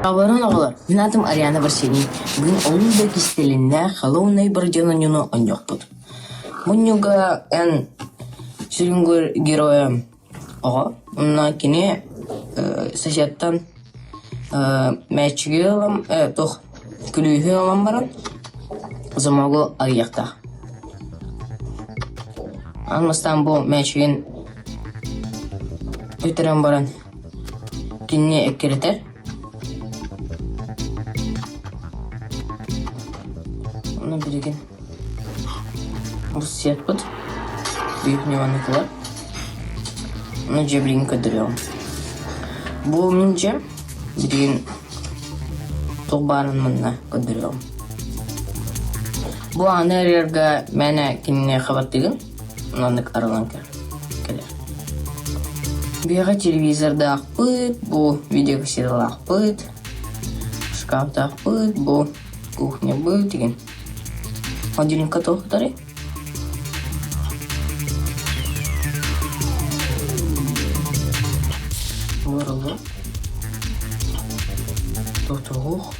Абарын оҕолор, мин аатым Ариана Варсений. Бүгүн олус да кистэлэҥнээх холуобунай бырдьыан оонньууну оонньуохпут. Мунньуга эн сүрүн геройа оҕо, уонна кини соседтан мээччиги ылан туох күлүүһү ылан баран замогу арыйыахтаах. Аан бастаан бу мээчигин бүтэрэн баран Кинини эккирэтэр Ону билигин ылсыахпыт Биир Ону дьэ билигин көрдөрүөҕүм. Бу мин дьиэм билигин туох баарын манна көрдөрүөҕүм. Бу ааны арыйарга мээнэ кинини хабаттыгын Маннык арыллан кэлэр. Биһиэхэ телевизордаахпыт, бу видеокассеталаахпыт, шкафтаахпыт, бу кухнябыт деген. Холодильникка туох сытарый? Олороллор. Тотоһуох.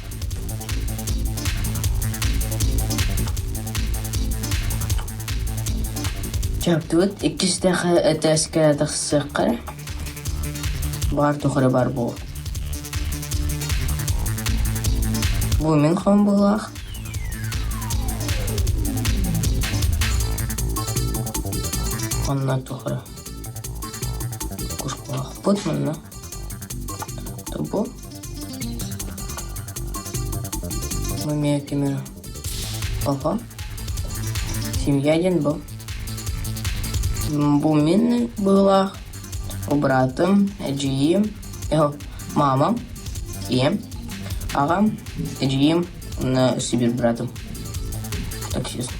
Чаптыбыт иккистээх этээскэ тахсыахха эрэ. Баар тухары бар буол. Бу мин хон быһыылаах. Онно тухары кушкалаахпыт манна. Бу. Бу эмиэ ким эрэ Ого. Семья диэн бу. Бу мин быһыылаах, быраатым, эдьиийим, мамам, ийэм, аҕам, эдьиийим уонна Сибирь быраатым. Таксист.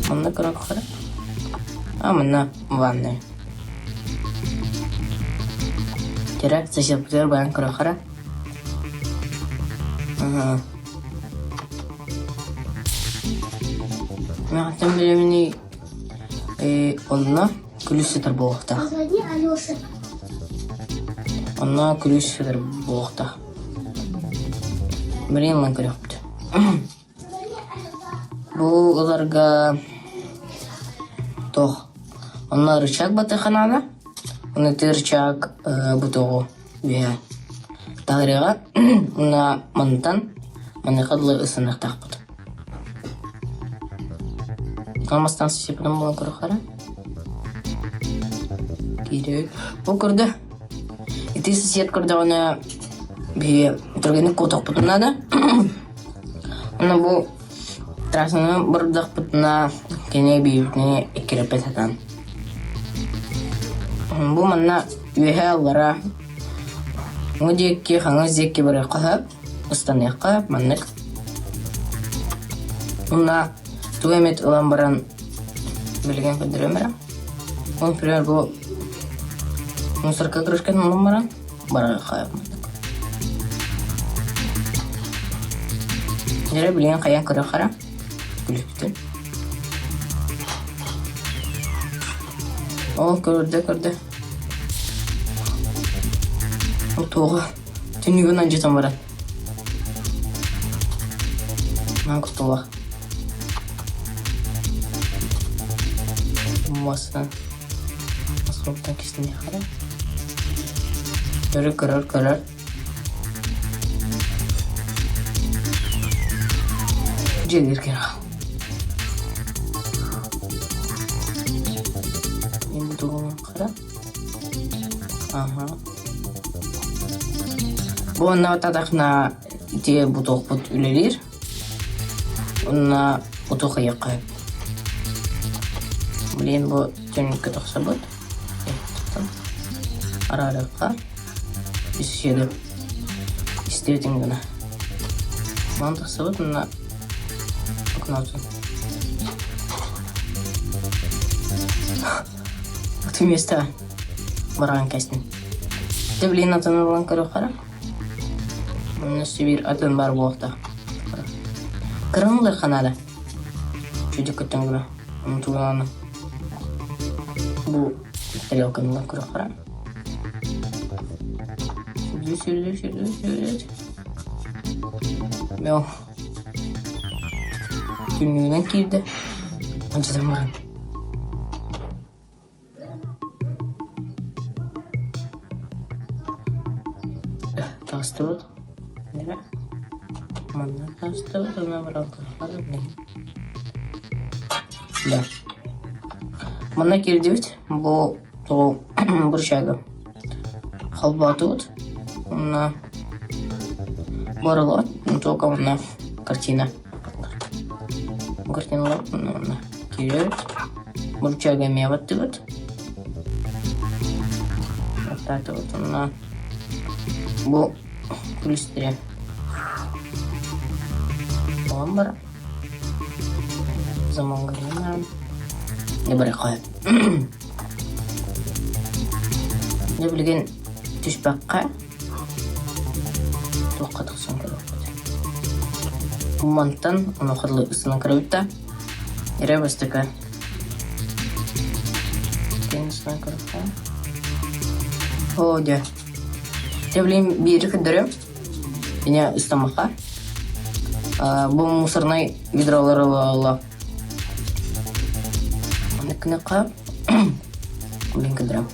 Манна көрөххө А манна ванная. Кэрэ соседпытыгар баран көрөххөрө. Мин билэмини онно күлүс сытар буолуохтаах. Онно күлүс сытар буолуохтаах. Билигин ылан көрүөхпүт. Бу ыларга туох онно рычаг батыханаана уонна ити рычаг бу тоҕу үөһэ таһырыаҕа уонна мантан маныаха дылы ыстаныахтаахпыт. Алмастан сиппитин булан көрүөххэ Киирэ. Бу көрдө. Ити сосед көрдөҕүнэ биһиги түргэнник куотуохпутун наада. Уонна бу трассаны бырдахпытына кини биһигини эккирэппэт сатаан. Бу манна үөһэ аллара уҥа диэки хаҥас диэки барыахха сөп, ыстаныахха маннык. Уонна тугу эмит ылан баран билигин көрдөрүөм эрэ. Ол например бу мусорка крышкатын ылан баран барыахха Дьэ билигин хайаан көрүөххэ эрэ күлүспүтүн. Ол көрдө көрдө. Ол туоҕа түннүгүн алдьатан баран. Маан куттала. Муостан осколоктан кистиниэххэ эрэ. Көрөр көрөр көрөр. Дьиэлиир кээх. Аха. Бу онно татахна ити бутуохпут үлэлиир. Уонна утуох ыйыахха сөп. Блин, бу түннүккэ тахсабыт. Араарыахха. Үс истибитин гына. Манан тахсабыт уонна окнотун. Аты место бараан кэстин. Ты блин атын ылан көрүөххэ Онно сибиир атын бар буолта. Кырын ханаада. Чүдүк көттөн гына. Онтугунаны. Бу тарелканы көрөххө. Сүрдүү сүрдүү сүрдүү сүрдүү. Мел. Түннүгүнэн киирдэ. Ончотон баран. Таҕыстыбыт. Манна таҕыстыбыт уонна баран Да. Манна киирдибит. Бу тоҕо бурчага. Холбоотубут. Уонна барылот. Только уонна картина. Картиналар уонна кииребит. Бурчага эмиэ баттыбыт. Баттаатыбыт уонна бу күлүстэрэ. Оҕом баран. Замангарина. Не барыхай. Дьэ билигин түспэххэ туохха тахсан көрүөхпүт. Мантан онуоха ысынан көрөбүт да эрэ бастакы ысынан көрүөххэ. Оо дьэ. Дьэ билигин биири көрдөрүөм. Меня ыстамаха. Бу мусорнай ведролар ыла Маннык Блин, кыдырам.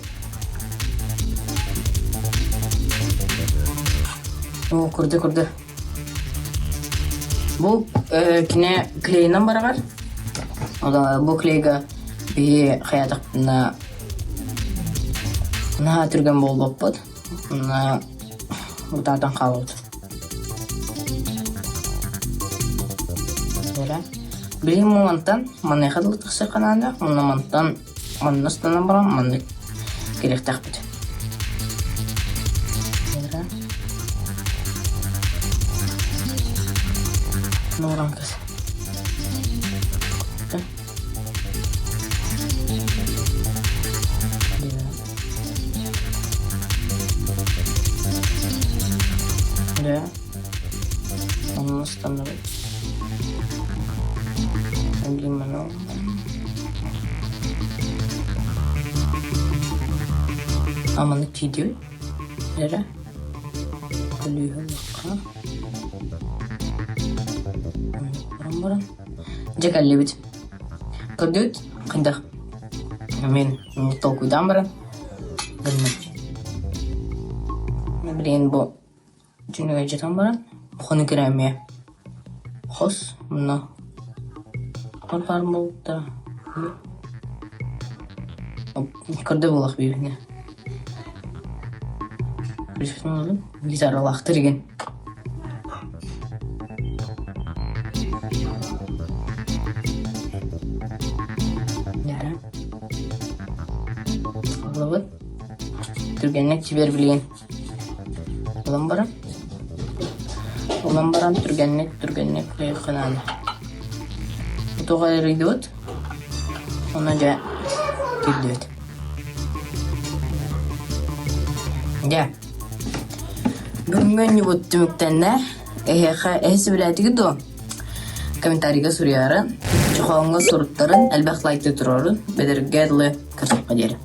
О, курда курда. Бу кине клейынан бараҕар. Бу клейга биһи хайатахпына наһаа түргэн буолбаппыт. Утаатан хаалбыт. Билигин мантан маныаха дылы тахсыахха наада, уонна мантан манна ыстанан баран маннык кэлиэхтээхпит. Нууран кыс. Да. Он остановит. Лимонов. Аманы тиийдибит. Эрэ. Күлүүһү Баран баран. Дьэ кэллибит. Көрдүгүт? Хайдах? Мин толкуйдаан баран гынным. Билигин бу дьүнүгэр дьатан баран хонук эрэ эмиэ хос муна баар буолбуттара көрдө буолах бииринэ гитаралаахтар игин Ылабыт. Түргэнник чибэр билигин. Ылан баран. Ылан баран түргэнник түргэнник кыйахханааны. Тоҕо эрийдибит. Онно дьэ киирдибит. Дьэ. Бүгүҥҥү оонньуубут түмүктэннэ. Эһиэхэ эһи сөбүлээтигит дуо? Комментарийга суруйаарын, чохооҥҥо суруттарын, элбэх лайкты туруорун, бэдэргэ дылы көрсөххө диэри.